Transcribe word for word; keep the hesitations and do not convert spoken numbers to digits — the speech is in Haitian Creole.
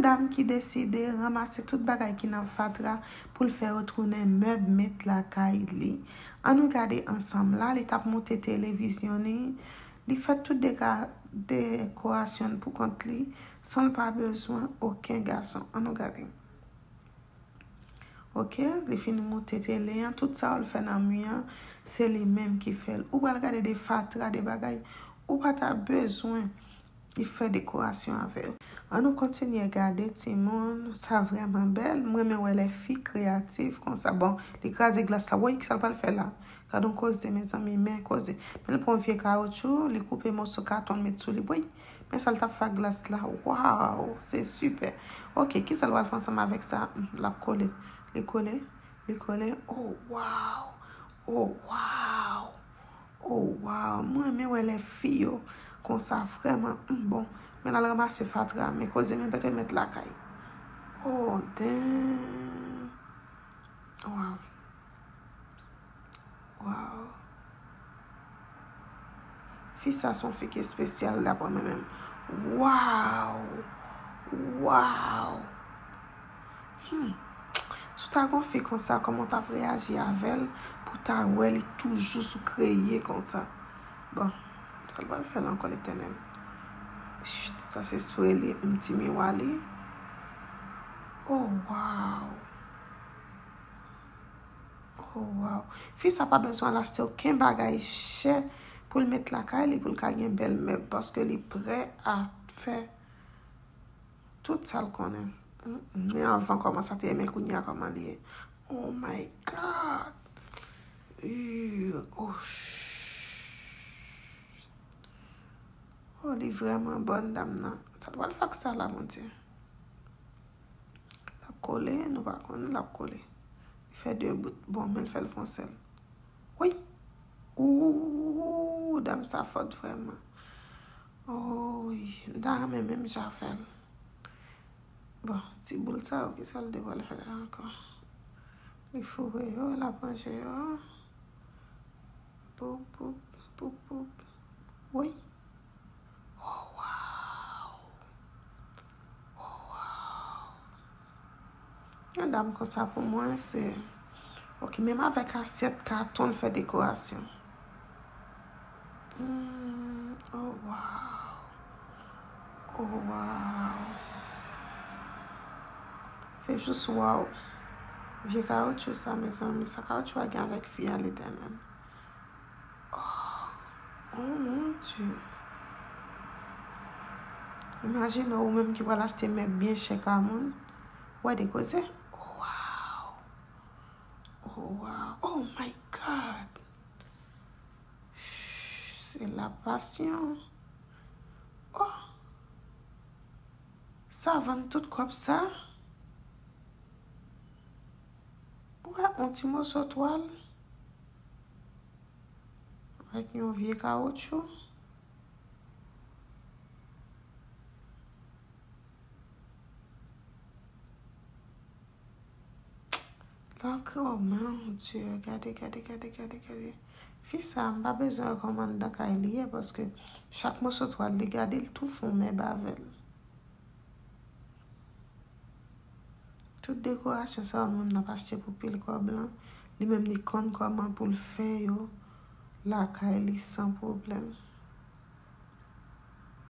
Dam ki deside ranmase tout bagay ki nan fatra pou l fè yo tounen mèb met lakay li. Ann nou gade ansanm la, li t ap moute televizyon li. Li fè tout dega-, dekorasyon pou kont li, san l pa bezwen okenn gason. Ann nou gade. Ok, li fin moute tele an, tout sa w l fè nan mi an, se li menm ki fè l. Ou pral gade de fatra, de bagay, ou pa ta bezwen li fè dekorasyon avè yo. Ann nou kontinye gade, timoun, sa vrèman bèl. Mwen renmen wè lè fi kreyatif konsa. Bon, li kraze glas la. Woy, kisa l pral fè la? Gad on koze, mezanmi, men koze. Men l pran vye kawotchou, li koupe moso katon, l met sou li. Woy, men sa l t ap fè ak glas la. Waw, se sipè. Ok, kisa l pral fè ansanm avèk sa? Hmm, l ap kole. Li kole, li kole. Oh, waw. Oh, waw. Oh, waw. Mwen renmen wè lè fi yo konsa, vrèman. Hmm, bon, men l al ranmase fatra, men koze, men pete met lakay. Oh, damn. Waw. Waw. Fi sa se yon fi ki espesyal daprè mwen menm. Waw! Waw! Hmm. Si w ta gen yon fi konsa, kòman w t ap reyaji avè l pou w ta wè li toujou sou kreye konsa? Bon, sa l pral fè la ankò, Letènèl? Chut, sa se spre li, yon ti miwa li. Oh, waw! Oh, waw. Fi sa pa bezwen al achte okenn bagay chè pou l met lakay li, pou l ka gen bèl mèb, paske li prè a fè tout sa l konnen. Mm, mm. Men anvan kòman sa te ye, men kounye a kòman li ye. Oh my God. Ugh, oh, ch-, oh, li vrèman bòn dam nan. Sa l pral fè ak sa la, Bondye? L ap kole, nou pa konn, l ap kole. Li fè de bout. Bon, men l fè l fè yon sèl. Woy! Ooh, dam sa fòt vrèman. Woy, m ta renmen menm jan fè l. Bon, ti boul sa yo, kisa l te pral fè la ankò? Li foure yo, l ap ranje yo. Poup, poup, poup, poup. Woy! Oh, waw! Oh, waw! Yon dam konsa pou mwen, se, ok, menm avèk asyèt, katon, l fè dekorasyon. Hmm, oh, waw! Oh, waw! Se jis waw! Vye kawotchou sa, mezanmi, sa kawotchou a gen avèk fi a, Letènèl? Oh, oh mon Dieu. Imajine w, ou menm ki pral achte mèb byen chè ka moun. Wè de koze. Oh, wow. Oh, wow. Oh, my God. Ch-, se la passion. Oh. Sa vann tout kòb sa? Ou wè, on ti moso twal avèk yon vye kawotchou. Lòk, oh mon Dieu, gade, gade, gade, gade, gade. Fi sa, m pa bezwen wè kòman anndan kay li ye, paske chak moso twal li gade, l tou fon mèb avè l. Tout dekorasyon sa yo, nou menm n ap achte pou pil kòb lan. Li menm li konn kòman pou l fè yo lakay li san pwoblèm.